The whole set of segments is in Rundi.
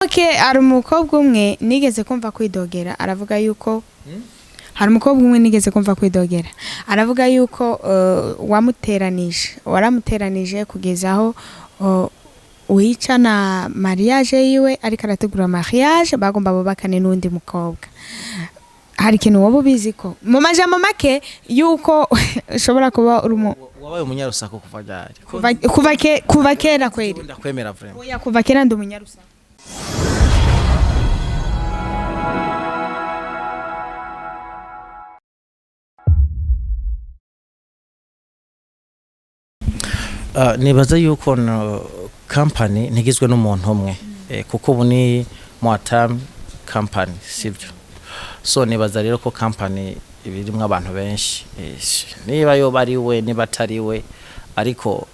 Okay, hari umukobwa umwe nigeze kumva kwidogera aravuga yuko hari umukobwa umwe nigeze kumva kwidogera aravuga yuko wamuteranije waramuteranije kugeza aho uhica na mariage yiwe, ariko arategura mariage bagomba bubakane n'undi mukobwa. Hari ikintu woba ubizi ko mu majambo make yuko ushobora kuba uri Wabaye umunyarusaku kuva ryari? Kuva kera kweri. Ndakwemera vraiment. Oya, kuva kera ndi umunyarusaku. Nibaza yuko no company ntigizwe n'umuntu umwe, kuko ubu ni Moatam company, sibyo? So nibaza rero ko company ibirimwo abantu benshi, niba yoba ari we, niba atari we, ariko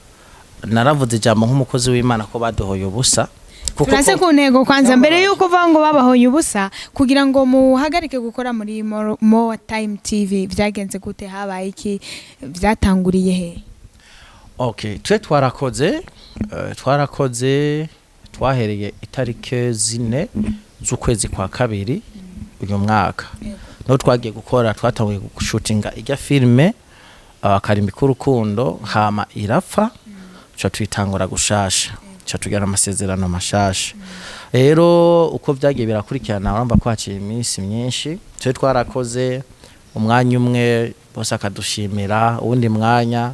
naravuze ijambo nk'umukozi w'Imana ko baduhoye ubusa kuko Turase ku ntego kwanza mbere yuko uvuga ngo babahoye ubusa kugira ngo muhagarike gukora muri More Time TV. Byagenze gute? Habaye iki? Byatanguriye he? Okay, twe twarakoze, twarakoze, twahereye itarike 4 z'ukwezi kwa kabiri uyu mwaka. No twagiye gukora, twatanguye gushutinga ijya filme Akarimbi k'urukundo, hama irapfa, ca tuyitangura gushasha, ca tugirana amasezerano mashasha. Rero uko vyagiye birakurikirana, urumva ko haciye iminsi myinshi. Twe twarakoze umwanya umwe bose akadushimira, uwundi mwanya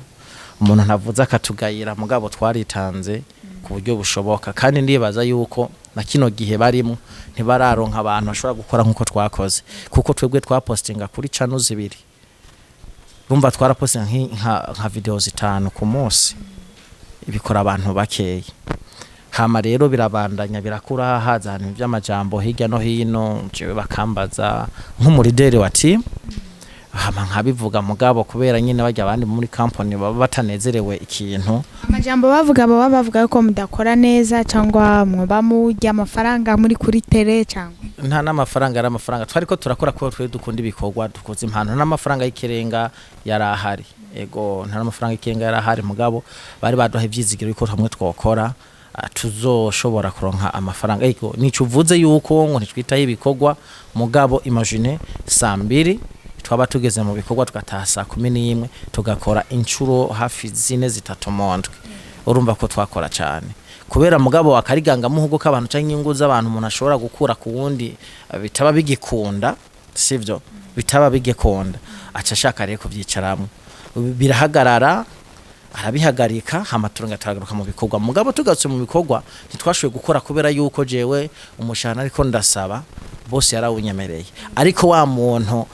umuntu ntavuze akatugayira, mugabo twaritanze ku buryo bushoboka. Kandi ndibaza yuko na kino gihe barimo ntibararonka abantu bashobora gukora nk'uko twakoze, kuko twebwe twapostinga kuri channel zibiri. Urumva twarapostinga nka video 5 ku munsi, ibikora abantu bakeya. Hama rero birabandanya birakura, haza ibintu by'amajambo hirya no hino, jewe bakambaza nk'umurideri wa team, hama nkabivuga, mugabo kubera nyine bajya abandi muri company baba batanezerewe ikintu. Amajambo bavuga, baba bavuga ko mudakora neza cyangwa mwoba murya amafaranga muri kuri tele cyangwa Nta n'amafaranga yari amafaranga, twariko turakora kuko twe dukunda ibikorwa, dukoze impano, n'amafaranga y'ikirenga yari ahari. Ego, nta n'amafaranga y'ikirenga yari ahari, mugabo bari baduha ivyizigiro yuko hamwe twokora tuzoshobora kuronka amafaranga. Ego, nico uvuze yuko ngo ntitwitaye ibikorwa, mugabo imagine saa 2 twaba tugeze mu bikorwa, tugataha saa 11, tugakora inshuro hafi 4 3 mu ndwi. Urumva ko twakora cyane kubera mugabo akariganga muhugo k'abantu canke inyungu z'abantu umuntu ashobora gukura ku wundi, bitaba bigikunda, sivyo? Bitaba bigikunda, aca ashaka rero kuvyicaramwo, birahagarara, arabihagarika. Hama turonga turagaruka mu bikorwa, mugabo tugarutse mu bikorwa ntitwashoboye gukora kubera yuko jewe umushahara ariko ndasaba bose yarawunyemereye, ariko wa muntu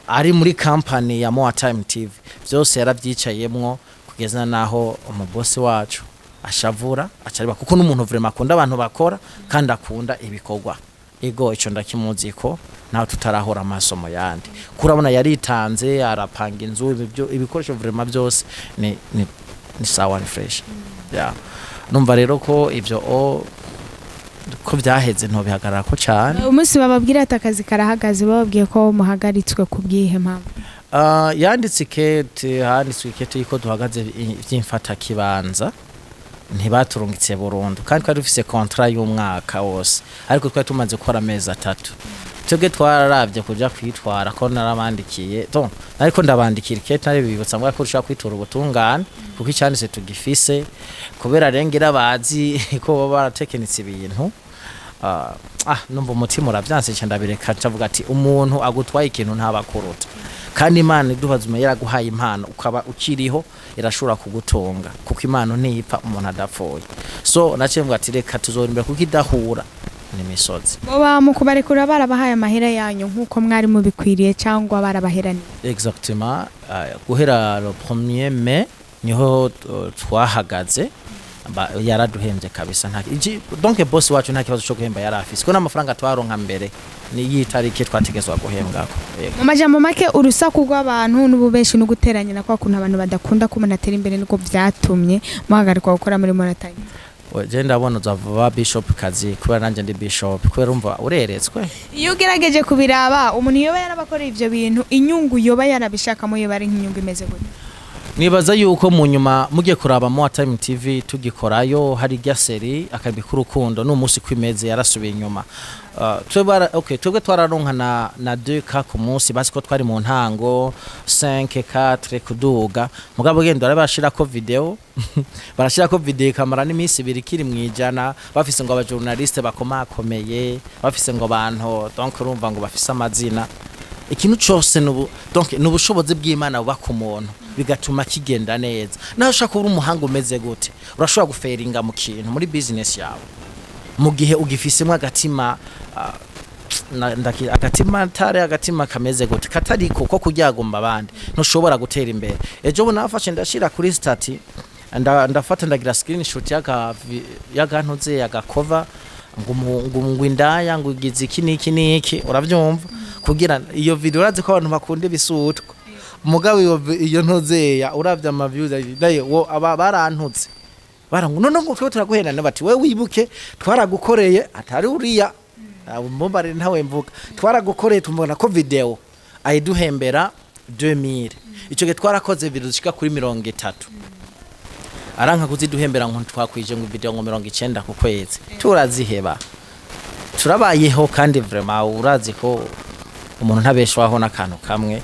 ari muri company ya More Time TV byose yarabyicayemwo kugeza naho umubosi wacu ashavura acariba, kuko n'umuntu vraiment akunda abantu bakora kandi akunda ibikorwa. Ego, ico ndakimuzi ko naho tutarahora amaso mu yandi, kurabona yaritanze arapanga inzu, ibikoresho vraiment byose ni sawa, ni fresh. Yeah. Numva rero ko ivyo ko vyaheze ntobihagarara ko cyane. Umunsi bababwira ati akazi karahagaze, bababwiye ko muhagaritswe ku bwihe mpamvu? Yanditse ikete, handitswe ikete yuko duhagaze vy'imfatakibanza, ntibaturungitse burundu, kandi twari dufise contrat y'umwaka wose, ariko twari tumaze gukora amezi 3. Twebwe twararavye kuja kwitwara, ko narabandikiye, donc nariko ndabandikira ikete, nari bibutsa mbwa ko ushobora kwitura ubutungane kuko icanditse tugifise, kubera rengera bazi ko baba baratekenitse ibintu. Numva umutima uravyanse, nca ndabireka, ncavuga ati umuntu agutwaye ikintu ntabakuruta, kandi Imana iduhazume yaraguhaye impano ukaba ukiriho irashobora kugutunga, kuko impano ntiyipfa umuntu adapfuye. So naciye mvuga ati reka tuzorimbera kuko idahura n'imisozi. Muba mu kubarekura barabahaye amahera yanyu nk'uko mwari mubikwiriye cyangwa barabaheraniye? Exactement, guhera le 1er mai niho twahagaze, yaraduhembye kabisa. Nta donc boss wacu nta kibazo cyo guhemba yari afise, ko n'amafaranga twaronka mbere ni yitariki twategezwa guhembwako. Yego. Mu majambo make, urusaku rw'abantu n'ububeshi no guteranya na kwa kuntu abantu badakunda ko umuntu atera imbere niko vyatumye muhagarikwa gukora muri More Time? Je ndabona uzava bishop kazi kubera nanje ndi bishop, kubera umva ureretswe. Iyo ugerageje kubiraba, umuntu yoba yarabakoreye ivyo bintu, inyungu yoba yarabishakamo yoba ari nk'inyungu imeze gute? Nibaza yuko mu nyuma mugiye kuraba More Time TV tugikorayo, hari irya série Akabi k'urukundo, n'umunsi kwimeze yarasubiye inyuma. Okay, twebwe twararonka na 2K ku munsi, basi ko twari mu ntango 5 4 kuduga. Mugabo genda barabashirako video, barashirako video ikamara n'iminsi 2 kiri mwijana, bafise ngo abajournaliste bakomakomeye, bafise ngo bantu, donc urumva ngo bafise amazina. Ikintu cose nubu, donc nubushobozi bw'Imana buba ku muntu, bigatuma kigenda neza. Naho ushaka kuba umuhanga umeze gute, urashobora guferinga mu kintu muri business yawe mu gihe ugifisemo agatima, agatima tare, agatima kameze gute katariko ko kuryagomba abandi, ntushobora gutera imbere. Ejo bundi nafashe ndashira kuri statut, ndafata ndagira screenshot y'agantuze agakova ngo indaya ngo igize iki n'iki n'iki, uravyumva, kugira iyo video. Urazi ko abantu bakunda ibisutwa, mugabo iyo ntuzeya uravye ama views nayo wo aba barantutse, barangu none ngo twe turaguhenda, bati we wibuke twaragukoreye atari uriya mumbare ntawe mvuga, twaragukoreye tumubona ko video ayiduhembera 2000. Ico gihe twarakoze video zishika kuri 30, aranka kuziduhembera ngo twakwije ngo video ngo 90 ku kwezi. Turaziheba, turabayeho. Kandi vraiment urazi ko umuntu ntabeshwaho n'akantu kamwe.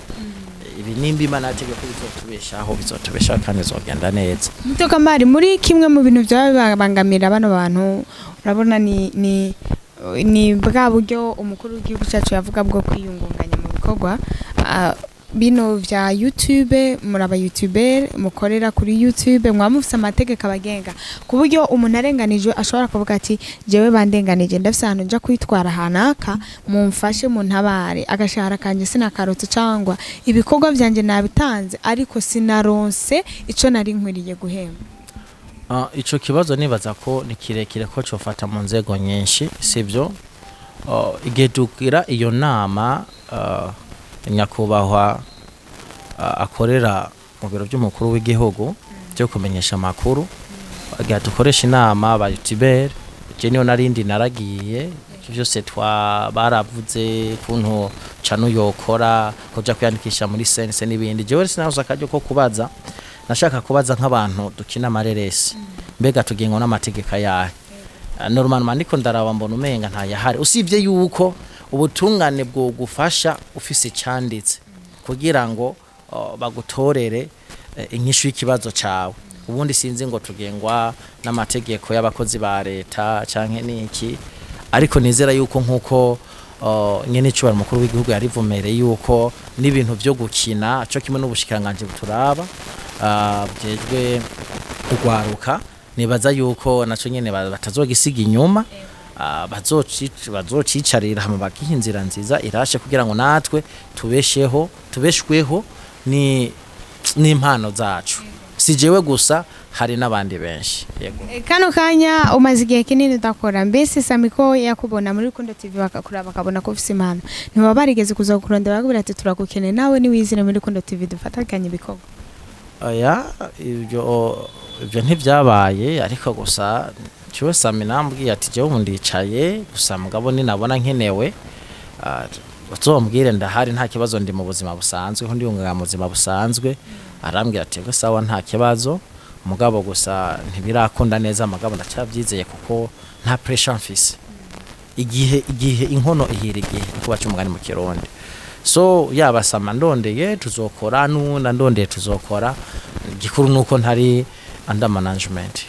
Ibi nimba Imana yateguye ko bizotubeshaho, bizotubeshaho kandi bizogenda neza. Mutokamari, muri kimwe mu bintu byaba bibangamira bano bantu, urabona ni bwa buryo umukuru w'igihugu cyacu yavuga bwo kwiyungunganya mu bikorwa, bino vya YouTube. Muri aba YouTuber mukorera kuri YouTube, mwaba mufise amategeko abagenga ku buryo umuntu arenganijwe ashobora kuvuga ati: "Jewe bandenganije, ndafise ahantu nja kwitwara hanaka, mumfashe muntabare, agashahara kanje sinakarotse cyangwa ibikorwa vyanje nabitanze ariko sinaronse ico nari nkwiriye guhemba"? Ico kibazo nibaza ko ni kirekire, ko cofata mu nzego nyinshi, sivyo? Igihe tugira iyo nama, nyakubahwa akorera mu biro by'umukuru w'igihugu byo kumenyesha amakuru, igihe dukoresha inama ba youtubeur, je niyo narindi naragiye. Ivyo vyose twa baravuze kuntu cano yokora, kuja kwiyandikisha muri sense n'ibindi. Jewe sinabuze akaryo ko kubaza. Nashaka kubaza nk'abantu dukina amareresi: mbega tugengwa n'amategeko ayahe? Normalement ndiko ndaraba mbona umenga ntayahari, usibye yuko ubutungane bwogufasha ufise icanditse kugira ngo bagutorere inyishu y'ikibazo cawe. Ubundi sinzi ngo tugengwa n'amategeko y'abakozi ba leta canke niki, ariko nizera yuko nkuko nyene icubahiro mukuru w'igihugu yarivumereye yuko n'ibintu vyo gukina co kimwe n'ubushikanganje buturaba, bujejwe kugwaruka, nibaza yuko naco nyene batazogisiga inyuma, bazocicarira hama bagiha inzira nziza irashe kugira ngo natwe tubesheho, tubeshweho ni n'impano zacu. Si jewe gusa, hari n'abandi benshi, yego. Kano kanya umaze igihe kinini udakora. Mbese Samiko yakubona muri Rukundo TV, bakakuraba bakabona ko ufise impano, ntibaba barigeze kuza kukurondera bakubwira ati: "Turagukeneye, nawe niwizire muri Rukundo TV dufatakanye ibikorwa"? Oya, ibyo ntibyabaye, ariko gusa jewe Sami nambwiye ati: "Jewe ubu ndicaye gusa, mugabo ninabona nkenewe, uzombwire, ndahari, nta kibazo, ndi mu buzima busanzwe, ko ndiyungunganya mu buzima busanzwe." Arambwira ati: "Ego, sawa, nta kibazo." Mugabo gusa ntibirakunda neza, mugabo ndacyabyizeye kuko nta pressure mfise. Igihe inkono ihira igihe, niko baca umugani mu Kirundi. So yaba Sama ndondeye tuzokora, n'uwundi ndondeye tuzokora. Igikuru nuko ntari under management,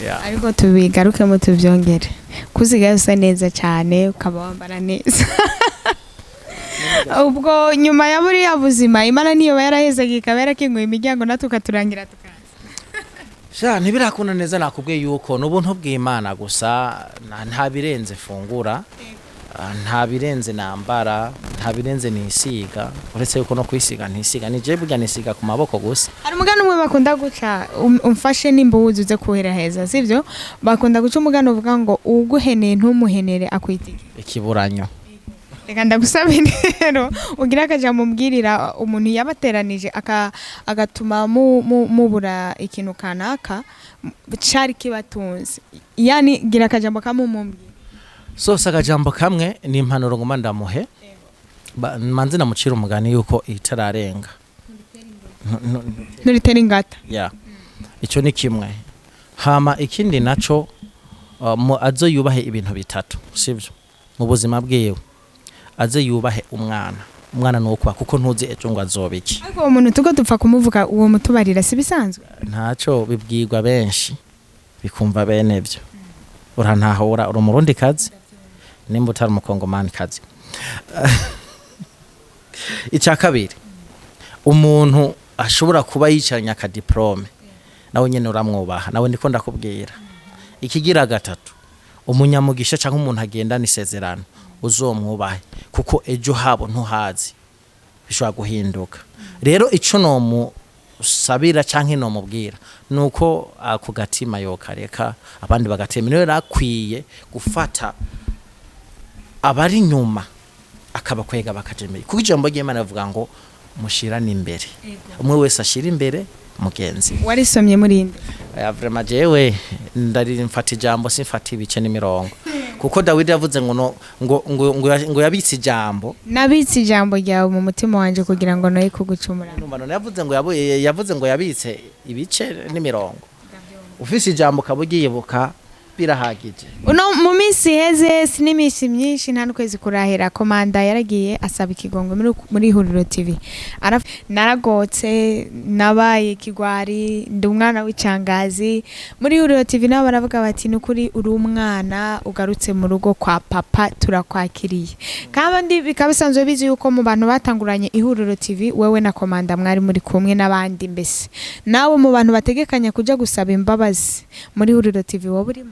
yeah. Ariko tubigarukemo, tubyongere, kuzigaye usa neza cyane, ukaba wambara neza. Ubwo nyuma ya buriya buzima, Imana niyo yarahezaga ikaba yarakinguye imiryango, natwe ukaturangira tukaza. Sha, ntibirakunda neza. Nakubwiye yuko n'ubuntu bw'Imana gusa, nta birenze fungura, nta birenze nambara, nta birenze nisiga, uretse yuko no kwisiga ntisiga, ni je burya nisiga ku maboko gusa. Hari umugani umwe bakunda guca, umfashe nimba uwuzi uze kuhera heza, sibyo? Bakunda guca umugani uvuga ngo: "Uguheneye ntumuhenere akwita iki?" Ikiburanyo. Reka ndagusabe rero ugira akajambo umbwirira umuntu yabateranije agatuma mubura ikintu kanaka cari kibatunze, yani gira akajambo kamwe umumbwira. Sose akajambo kamwe ni impanuro nguma ndamuhe. Manze namucira umugani yuko itararenga. Nturitera ingata. Ya, icyo ni kimwe. Hama ikindi naco, aze yubahe ibintu bitatu, sibyo? Mu buzima bwiwe aze yubahe umwana. Umwana ni uwo, kuko ntuzi ejo ngo azoba iki. Ariko uwo muntu tuko dupfa kumuvuga, uwo mutubarira si bisanzwe. Ntaco, bibwirwa benshi bikumva bene byo. Urantahura? Uri umurundi kazi nimba utari umukongomani kazi. Icya kabiri, umuntu ashobora kuba yicaranye akadiplome, nawe nyene uramwubaha, nawe ndiko ndakubwira. Ikigira gatatu, umunyamugisha cyangwa umuntu agendana isezerano uzomwubahe, kuko ejo habo ntuhazi, bishobora guhinduka. Rero ico nomusabira canke nomubwira nuko ako gatima yokareka, abandi bagatema. Niwe akwiye gufata abari inyuma akabakwega bakaja imbere, kuko ijambo ry'Imana rivuga ngo mushirane imbere, umwe wese ashira imbere mugenzi we. Warisomye muri inde? Oya, vraiment, jewe ndari mfata ijambo, simfata ibice n'imirongo, kuko Dawidi yavuze ngo no, ngo yabitse ijambo. Nabitse ijambo ryawe mu mutima wanje kugira ngo noye kugucumura. Numva none yavuze ngo yavuze ngo yabitse ibice n'imirongo. Ufise ijambo ukaba ugiyibuka, birahagije. Uno mu minsi iheze, si n'iminsi myinshi, nta n'ukwezi kurahera, komanda yaragiye asaba ikigongo muri Ihuriro TV. Naragotse, nabaye ikigwari, ndi umwana w'icangazi muri Ihuriro TV. Nabo baravuga bati: "Ni ukuri uri umwana ugarutse mu rugo kwa papa, turakwakiriye." Kandi bikaba bisanzwe bizi yuko mu bantu batanguranye Ihuriro TV, wewe na komanda mwari muri kumwe n'abandi. Mbese nawe mu bantu bategekanya kuja gusaba imbabazi muri Ihuriro TV wowe urimo?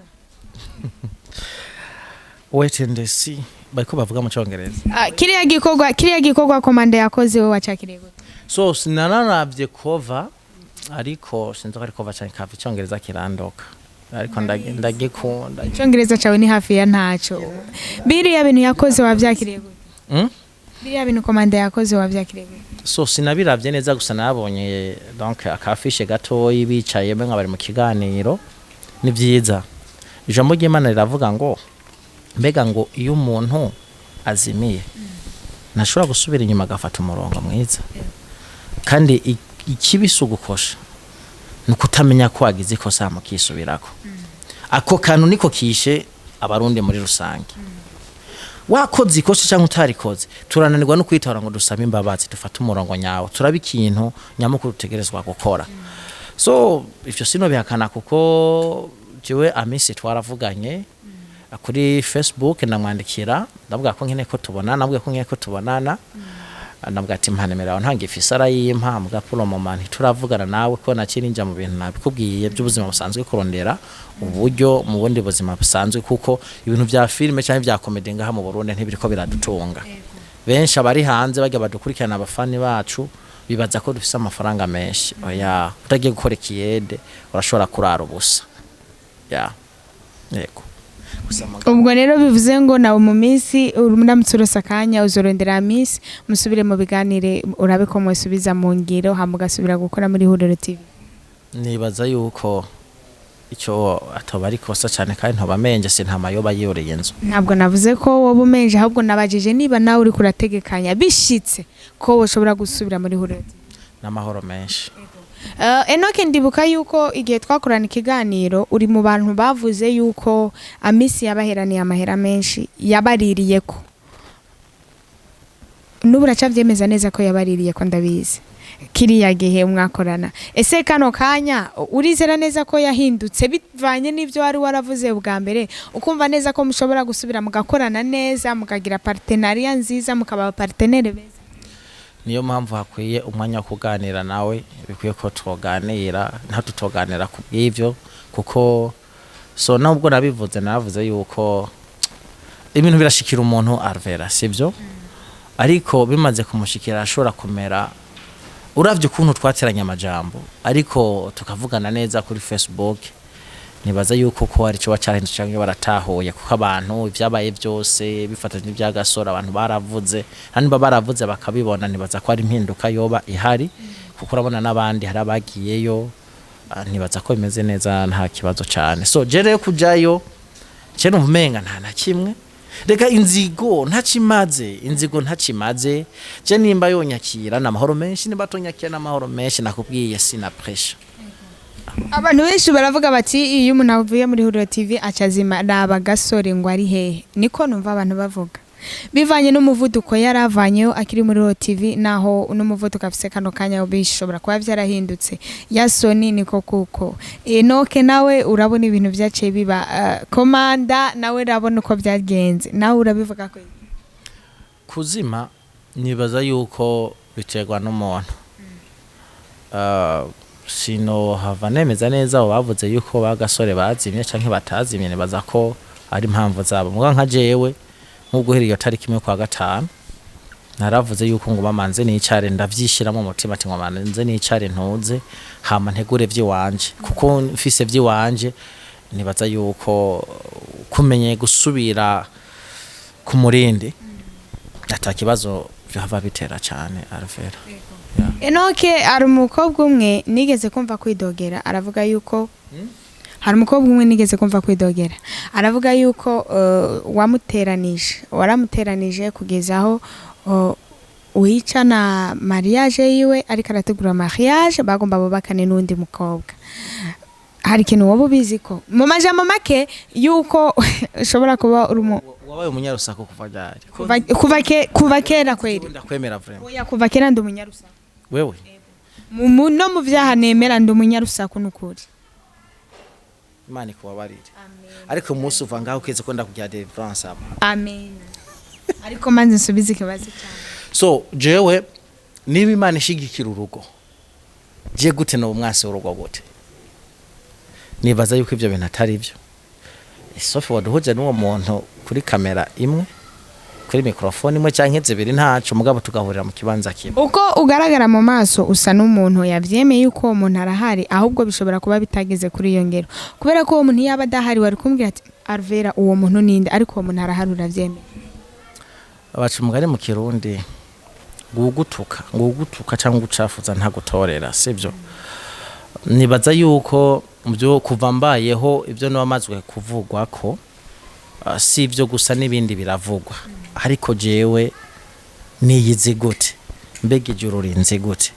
Wait and see, bariko bavuga mu Cyongereza. Ah, kiriya gikorwa komanda yakoze, wowe wacakiriye gute? So sinanaravye cover, ariko sinzi ko ari cover canke cover. Icyongereza kirandoka, ariko ndagikunda. Icyongereza cawe ni hafi ya ntaco. Biriya bintu yakoze wavyakiriye gute? Mm? Biriya bintu komanda yakoze wavyakiriye gute? So sinabiravye neza, gusa nabonye donc akafishe gatoyi bicaye nka bari mu kiganiro. Ni vyiza. Ijambo ry'Imana riravuga ngo mbega ngo iyo umuntu azimiye ntashobora gusubira inyuma agafata umurongo mwiza? Kandi ikibi si ugukosha, ni ukutamenya ko wagize ikosa mukisubirako. Ako kantu niko kishe Abarundi muri rusange. Wakoze ikosa cyangwa utarikoze, turananirwa no kwitora ngo dusabe imbabazi, dufate umurongo nyawo, turabe ikintu nyamukuru dutegerezwa gukora. So ivyo sinobihakana, kuko jewe Amisi twaravuganye kuri Facebook, ndamwandikira, ndavuga ko nkeneye ko tubonana, ndavuga ko nkeneye ko tubonana, ndavuga ati: "Mpa nimero yawe." Ntangifise, arayimpa. Muga pour le moment ntituravugana nawe, ko nakiri nja mu bintu nabikubwiye by'ubuzima busanzwe, kurondera uburyo mu bundi buzima busanzwe, kuko ibintu vya filime cyangwa vya comedy ngaha mu Burundi ntibiriko biradutunga. Benshi abari hanze bajya badukurikirana, abafani bacu, bibaza ko dufise amafaranga menshi. Oya, utagiye gukora ikiyede urashobora kurara ubusa. Ya, yego. Gusa Ubwo rero bivuze ngo nawe mu minsi uramutse urose akanya, uzorondera Amisi musubire mu biganire, urabe ko musubiza mu ngiro, hama ugasubira gukora muri Ihuriro TV? Nibaza yuko icyo atoba ari kosa cyane, kandi ntoba menje, sintama yoba yoreye inzu. Ntabwo navuze ko wowe umenje, ahubwo nabajije niba nawe uriko urategekanya, bishitse ko woshobora gusubira muri Ihuriro TV. N'amahoro menshi. Enoke, ndibuka yuko igihe twakorana ikiganiro uri mu bantu bavuze yuko Amisi yabaheraniye amahera menshi, yabaririye ko n'ubu uracavyemeza neza ko yabaririye ko? Ndabizi kiriya gihe mwakorana. Ese kano kanya urizera neza ko yahindutse bivanye n'ibyo wari waravuze bwa mbere, ukumva neza ko mushobora gusubira mugakorana neza, mukagira partenariat nziza, mukaba partenaire beza? Niyo mpamvu hakwiye umwanya wo kuganira nawe. Bikwiye ko twoganira, nta tutoganira ku bw'ivyo, kuko so nubwo nabivuze, navuze yuko ibintu birashikira umuntu, arvera sibyo? Ariko bimaze kumushikira ashobora kumera. Uravye ukuntu twateranye amajambo, ariko tukavugana neza kuri Facebook, nibaza yuko ko hari ico cyarahindutse canke baratahuye, kuko abantu ibyabaye byose bifatanye n'ibyagasora, abantu baravuze, hanyuma baravuze bakabibona. Nibaza ko ari impinduka yoba ihari, kuko urabona n'abandi hari abagiyeyo. Nibaza ko bimeze neza, nta kibazo cyane. So je rero kujayo, je numva umenga nta na kimwe. Reka, inzigo ntacimaze, inzigo ntacimaze. Je nimba yonyakira n'amahoro menshi, nimba atonyakira n'amahoro menshi. Nakubwiye, sina pressure. Abantu benshi baravuga bati iyo umuntu avuye muri Huriro TV acazima. Raba gasore ngo ari hehe? Niko numva abantu bavuga, bivanye n'umuvuduko yari avanyeho akiri muri Huriro TV, naho n'umuvuduko afise kano kanya bishobora kuba vyarahindutse. Yasoni niko kuko Enoke nawe urabona ibintu vyaciye biba, komanda nawe urabona uko byagenze, nawe urabivuga ko Kuzima nibaza yuko biterwa n'umuntu. Sino hava nemeza neza abo bavuze yuko bagasore bazimye canke batazimye. Nibaza ko ari impamvu zabo. Muga nka jewe, nk'ubwo uhereye iyo tariki 1 kwa 5, naravuze yuko ngo bamanze nicare, ndavyishiramo umutima ati ngo manze nicare ntuze, hama ntegure vy'iwanje, kuko mfise vy'iwanje nibaza yuko kumenye gusubira ku murindi ata kibazo vyahava bitera cane Alvera. Enoke, hari umukobwa umwe nigeze kumva kwidogera, aravuga yuko hari umukobwa umwe nigeze kumva kwidogera, aravuga yuko wamuteranije, waramuteranije kugeza aho wica na mariage yiwe, ariko arategura mariage bagomba bubakane n'undi mukobwa. Hari ikintu woba ubizi ko mu majambo make yuko ushobora kuba uri Wabaye umunyarusaku kuva ryari? Kuva kera kweri. Ndakwemera vraiment. Oya, kuva kera ndi umunyarusaku. Wewe? No mu vyaha nemera, ndi umunyarusaku n'ukuri. Imana ikubabarire, ariko umunsi uva ngaho ukeze ko ndakugira deliverance aba. Amen, ariko manze nsubize ikibazo cyane. So jewe niba Imana ishigikira urugo, je gute no umwasi w'urugo gute? Nibaza yuko ivyo bintu atari byo. Sofi waduhuje n'uwo muntu kuri kamera imwe, kuri mikrofone imwe canke zibiri, ntaco, mugabo tugahurira mu kibanza kimwe. Uko ugaragara mu maso usa n'umuntu yavyemeye yuko uwo muntu arahari, ahubwo bishobora kuba bitageze kuri iyo ngero, kubera ko uwo muntu yaba adahari wari kumbwira ati Alvera, uwo muntu ninde? Ariko uwo muntu arahari, uravyemeye. Baca umugani mu Kirundi ngo ugutuka cyangwa ugucafuza ntagutorera, sibyo? Nibaza yuko byo kuva mbayeho ibyo nabamazwe kuvugwa ko si ibyo gusa, n'ibindi biravugwa, ariko jewe niyizi gute? Mbega ijuru rinzi gute?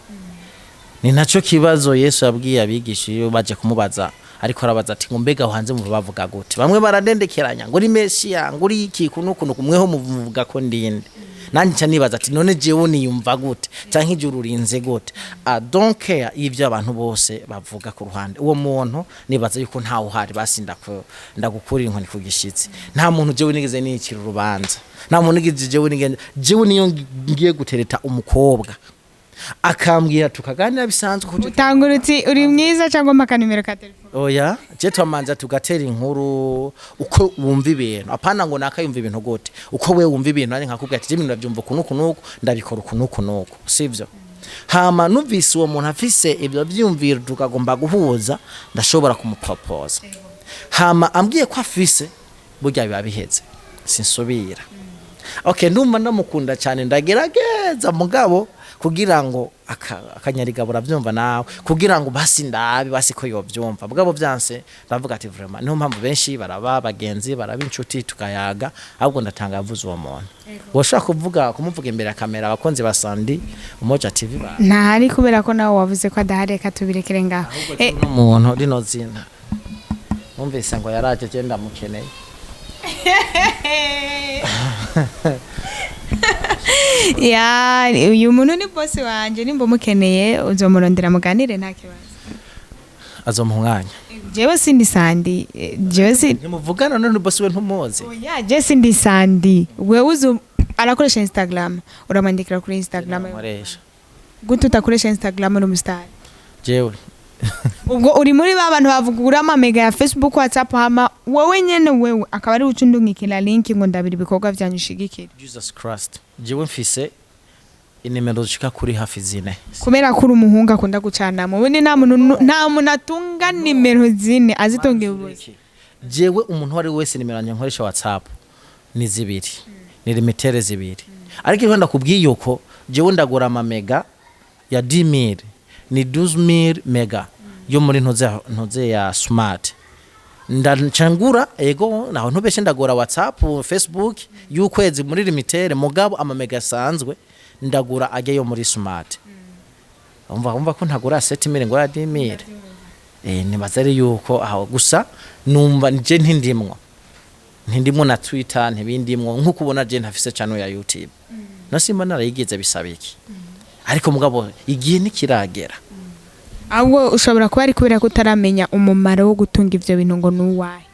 Ni nacyo kibazo Yesu yabwiye abigisha iyo baje kumubaza, ariko arabaza ati ngo mbega aho hanze muva bavuga gute? Bamwe baradendekeranya ngo uri Mesiya, ngo uri iki kunuku nuku, mweho muvuga ko ndinde? Nanjye nca nibaza ati none jewe niyumva gute, canke ijuru rinze gute? I don't care ibyo abantu bose bavuga ku ruhande. Uwo muntu nibaza yuko ntawe uhari. Basi ndagukurira inkoni ku gishitsi, nta muntu jewe nigeze nicira urubanza, nta muntu nigeze jewe nigeze. Jewe niyo ngiye gutereta umukobwa akambwira, tukaganira bisanzwe Utangura uti uri mwiza cyangwa mpa akanimero ka telefone? Oya, je twamanza tugatera inkuru uko wumva ibintu, apana ngo nakayumva ibintu gute, uko we wumva ibintu, nari nkakubwira ati je ibintu ndavyumva uku nuku nuku, ndabikora uku nuku nuku, sivyo? Hama numvise uwo muntu afise ibyo vyumviro tukagomba guhuza, ndashobora kumupropoza. Hama ambwiye ko afise, burya biba biheze, sinsubira. Okay, ndumva ndamukunda cyane, ndagerageza mugabo kugira ngo akanyarigabo uravyumva nawe, kugira ngo basi ndabe basi ko yovyumva. Mugabo vyanse, ndavuga ati vraiment niyo mpamvu benshi baraba bagenzi, baraba inshuti, tukayaga. Ahubwo ndatanga avuze uwo muntu woshobora kuvuga kumuvuga imbere ya kamera, abakunzi ba Sandi Umoja TV ba Ntahari, kubera ko nawe wavuze ko adahari. Reka tubirekere ngaho. N'umuntu rino zina numvise ngo yaraje, je ndamukeneye. Ya, uyu muntu ni boss wanje, nimba umukeneye uzomurondera muganire, nta kibazo. Azomuha umwanya. Jewe sindi Sandi, jewe si Ntimuvugana none? Boss we ntumuzi? Oya, je sindi Sandi. Wewe uzu arakoresha Instagram, uramwandikira kuri Instagram. Nkoresha. Gute utakoresha Instagram uri umustar? Jewe Ubwo uri muri ba bantu bavugura amamega ya Facebook, WhatsApp, hama wowe nyene wewe akaba ari ucundungikira link ngo ndabira ibikorwa vyanyu ushigikira. Jesus Christ, jewe mfise inimero zishika kuri hafi 4. Kubera ko uri umuhungu akunda gucanamo, ubundi nta muntu atunga nimero 4 azitunga ubusa. Jewe umuntu uwo ari we wese, nimero yanjye nkoresha WhatsApp ni 2, ni limitere 2, ariko iyo ndakubwiye uko jewe ndagura amamega ya 10,000, ni 12,000 mega yo muri ntuze ya smart. Ndancangura, ego, naho ntubeshe, ndagura WhatsApp, Facebook y'ukwezi muri Lumitel, mugabo ama mega asanzwe ndagura ajyayo muri Smart. Umva ko ntagura 7000 ngo ya 10000. Nibaza ari yuko aho gusa numva nje ntindimwo na Twitter ntibindimwo, nkuko ubona je ntafise channel ya YouTube. No simba narayigize, bisaba iki? Ariko mugabo igihe ntikiragera. Ahubwo ushobora kuba ari kubera ko utaramenya umumaro wo gutunga ivyo bintu ngo nuwahe.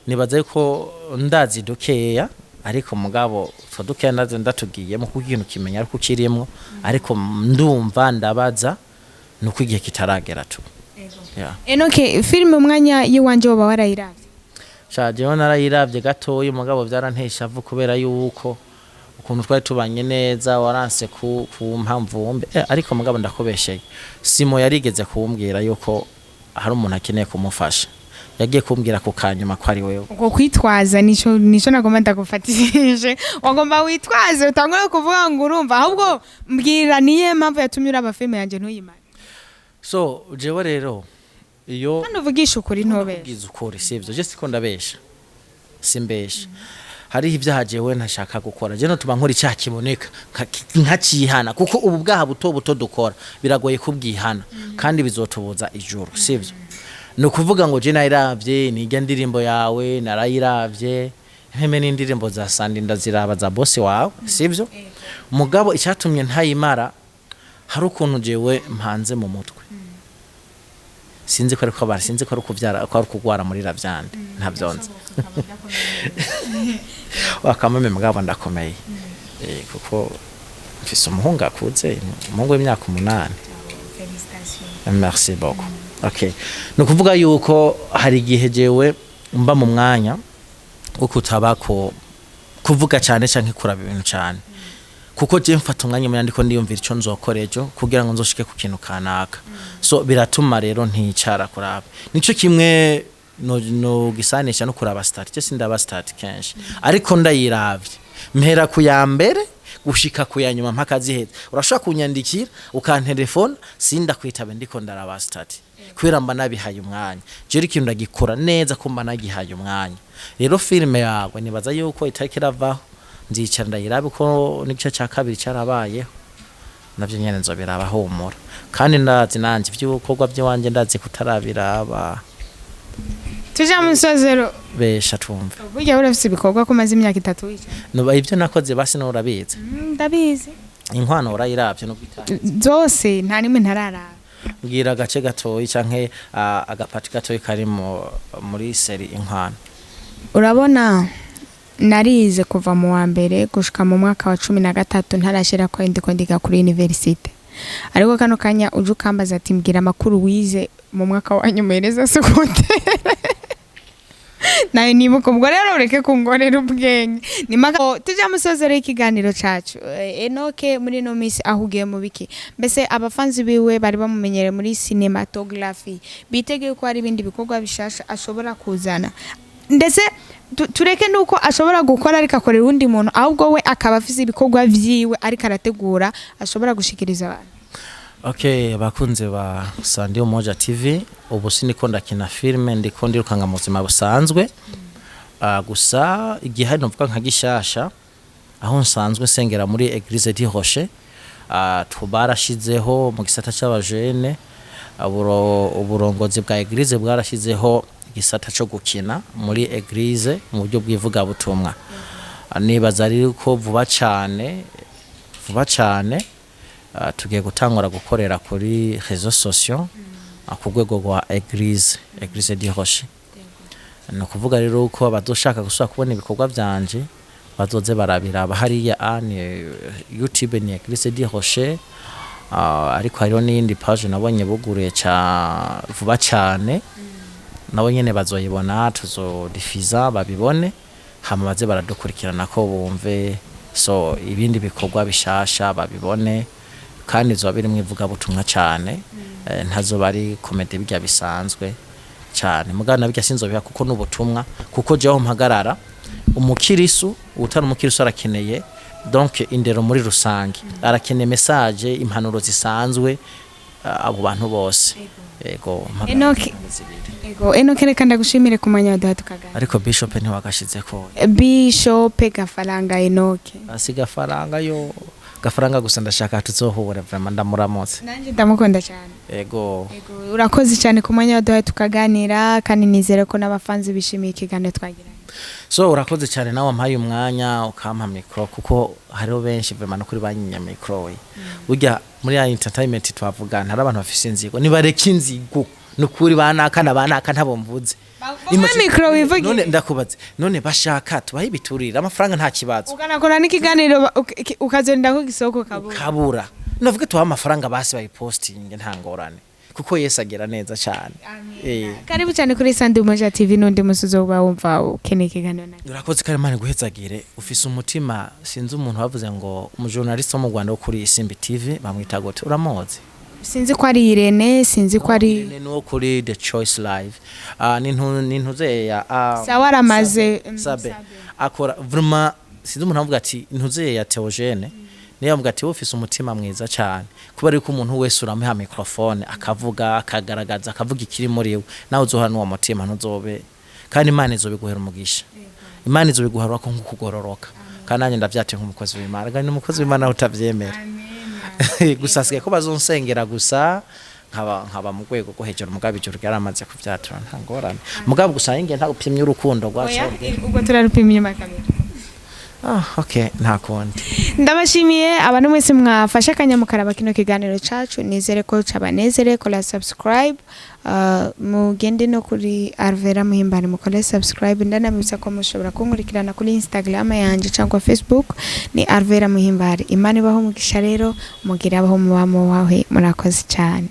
Nibaza yuko ndazi dukeya, ariko mugabo utwo dukeya ndazi ndatugiyemo, kuko ikintu kimenya ariko ukirimwo. Ariko ndumva ndabaza nuko igihe kitaragera tu. Yeah. Enoke, filime Umwanya y'iwanje woba warayiravye? Sha, jewe narayiravye gatoyi, mugabo vyarantesha avu kubera yuko ukuntu twari tubanye neza waranse ku mpamvumbe. Ariko mugabo ndakubesheye, Simo yarigeze kumbwira yuko hari umuntu akeneye kumufasha, yagiye kumbwira ku kanyuma ko ari wewe. Uko kwitwaza nico nagomba ndagufatishije, wagomba witwaze utangure kuvuga ngo urumva. Ahubwo mbwira, niye mpamvu yatumye uraba filime yanje ntuyimare? So jewe rero iyo Kandi uvugisha ukuri, ntobeshe. Kubwiza ukuri, sivyo? Je siko ndabesha, simbesha. Hariho ibyaha jewe ntashaka gukora. Je notuma nkora icyaha kiboneka nkacihana, kuko ubu bwaha buto buto dukora biragoye kubwihana kandi bizotubuza ijuru, sivyo? Ni ukuvuga ngo je nayiravye, nijya ndirimbo yawe narayiravye, mpeme n'indirimbo za Sandi ndaziraba, za bosi wawe, sivyo? Mugabo icyatumye ntayimara, hari ukuntu jewe mpanze mu mutwe, sinzi ko ariko abara, sinzi ko ari ukuvyara, ko ari ukugwara muri ravyande, ntavyonze wakamame. Mugabo ndakomeye, kuko mfise umuhungu akuze, umuhungu w'imyaka 8. Merci beaucoup. Okay, ni ukuvuga yuko hari igihe jewe mba mu mwanya wo kutabako kuvuga cyane canke kuraba ibintu cyane, kuko je mfata umwanya munini ndiko ndiyumvira ico nzokora ejo kugira ngo nzoshike ku kintu kanaka. So biratuma rero nticara kuraba. Nico kimwe no gisanisha no kuraba statut. Je sindaba statut kenshi, ariko ndayiravye mpera ku ya mbere gushika ku ya nyuma mpaka ziheze. Urashobora kunyandikira, ukantelefona, sindakwitabe ndiko ndaraba statut, kubera mba nabihaye umwanya. Je ikintu ndagikora neza ko mba nagihaye umwanya. Rero filime yawe nibaza yuko itariki iravaho nzicara ndayirabe, ko n'igice cya kabiri cyarabayeho navyo nyene nzobiraba, humura. Kandi ndazi nanje ivy'ibikorwa by'iwanje, ndazi kutarabiraba. Tuja mu nsozero. Besha twumve. Burya urafise ibikorwa ko umaze imyaka 3 wicaye? Nuba ibyo nakoze basi nurabizi? Ndabizi. Inkwano urayiravye nubwo itazi? Zose, nta nimwe ntararaba. Mbwira agace gatoyi canke agapati gatoyi kari muri série Inkwano. Urabona, narize kuva mu wa mbere gushika mu mwaka wa 13, ntarashira ko ndiko ndiga kuri université. Ariko kano kanya uje ukambaza ati: "Mbwira amakuru wize mu mwaka wa nyuma hereza secondaire", nayo nibuka. Ubwo rero ureke kungorera ubwenge. Nimaka tujya musozero y'ikiganiro cacu. Enoke muri ino minsi ahugiye mu biki? Mbese abafanzi biwe bari bamumenyereye muri cinematography, bitegeye ko hari ibindi bikorwa bishasha ashobora kuzana? Ndetse tureke nuko ashobora gukora ariko akorera uwundi muntu, ahubwo we akaba afise ibikorwa vyiwe ariko arategura ashobora gushikiriza abantu. Okay, abakunzi ba Sandi Umoja TV, ubu siniko ndakina filme, ndiko ndirukanga mu buzima busanzwe. Gusa igihe hari novuga nka gishasha, aho nsanzwe nsengera muri Eglise du Rocher, tubarashizeho mu gisata c'abajene, uburongozi bwa Eglise bwarashizeho igisata co gukina muri Eglise mu buryo bw'ivugabutumwa. Nibaza rero ko vuba cane, vuba cane, tugiye gutangura gukorera kuri réseaux sociaux ku rwego rwa Eglise du Rocher. Ni ukuvuga rero ko abazoshaka gusubira kubona ibikorwa vyanje bazoze barabiraba hariya. Ni YouTube ni Eglise du Rocher, ariko hariho n'iyindi page nabonye buguruye ca vuba cane, nabo nyene bazoyibona, tuzodifiza babibone, hama baze baradukurikirana ko bumve. So ibindi bikorwa bishasha babibone, kandi bizoba birimwo ivugabutumwa cane. Ntazoba ari comédie birya bisanzwe cane, mugabo nabirya sinzobiha kuko n'ubutumwa, kuko jewe mpagarara umukirisu, utari umukirisu arakeneye donc indero muri rusange, arakeneye message, impanuro zisanzwe, abo bantu bose. Ego, mpagarara Enoki. zibiri. Ego Enoke, reka ndagushimire ku mwanya waduha tukaganira. Ariko Bishop ntiwagashize ko. Bishop Gafaranga Enoke. Asi Gafaranga yo, Gafaranga gusa, ndashaka tuzohura vraiment, ndamuramutse. Nanjye ndamukunda cyane. Ego. Ego, urakoze cyane ku mwanya waduhaye tukaganira, kandi nizere ko n'abafanzi bishimiye ikiganiro twagiranye. So urakoze cyane nawe wampaye umwanya ukampa micro, kuko hariho benshi vraiment nukuri banyinya micro. We burya muri ya entertainment twavugana, hari abantu bafise inzigo, nibareka inzigo nukuri, banaka na banaka ntabo mvuze. Baguhe micro wivugire. None ndakubaze, none bashaka tubahe ibiturire amafaranga, nta kibazo. Ukanakora n'ikiganiro ukazonda ko gisoko kabura. Kabura navuge tubahe amafaranga basi bayipostinge, nta ngorane, kuko Yesu agira neza cyane. Karibu cyane kuri Sandi Umoja TV, n'undi musi uzoba wumva ukeneye ikiganiro nawe. Urakoze kandi Imana iguhezagire, ufise umutima. Sinzi umuntu bavuze ngo umujournaliste wo mu Rwanda wo kuri Isimbi TV, bamwita gute? Uramuzi? Sinzi ko ari Irene, sinzi ko ari Irene ni uwo kuri The Choice Live. Ah, ni ntuze ya Sawa aramaze. Sabe akora vraiment. Sinzi umuntu avuga ati ntuze ya Theogene, niyo avuga ati wowe ufise umutima mwiza cyane, kubera yuko umuntu wese uramuha microphone akavuga, akagaragaza, akavuga ikiri muri we. Nawe uzohora n'uwo mutima, ntuzobe, kandi Imana izobiguhera umugisha, Imana izobiguhera ko nk'ukugororoka. Kandi nanjye ndavyate nk'umukozi w'Imana, kandi umukozi w'Imana utavyemera gusa, asigaye ko bazonsengera gusa nkaba mu rwego rwo hejuru. Mugabo ijuru ryaramaze kuvyatura, nta ngorane. Mugabo gusa ninge nta gupimya urukundo rwacu. Oya, ubwo turarupima inyuma ya kamera. Ah, okay, nta kundi. Ndabashimiye abantu mwese mwafashe akanya mukaraba kino kiganiro cacu. Nizere ko cabanezere. Kora subscribe, mugende no kuri Arvera Muhimbane mukore subscribe. Ndanabibutsa ko mushobora kunkurikirana kuri Instagram yanje cyangwa Facebook, ni Arvera Muhimbare. Imana ibaho umugisha rero, mugire abaho muba mubahe. Murakoze cyane.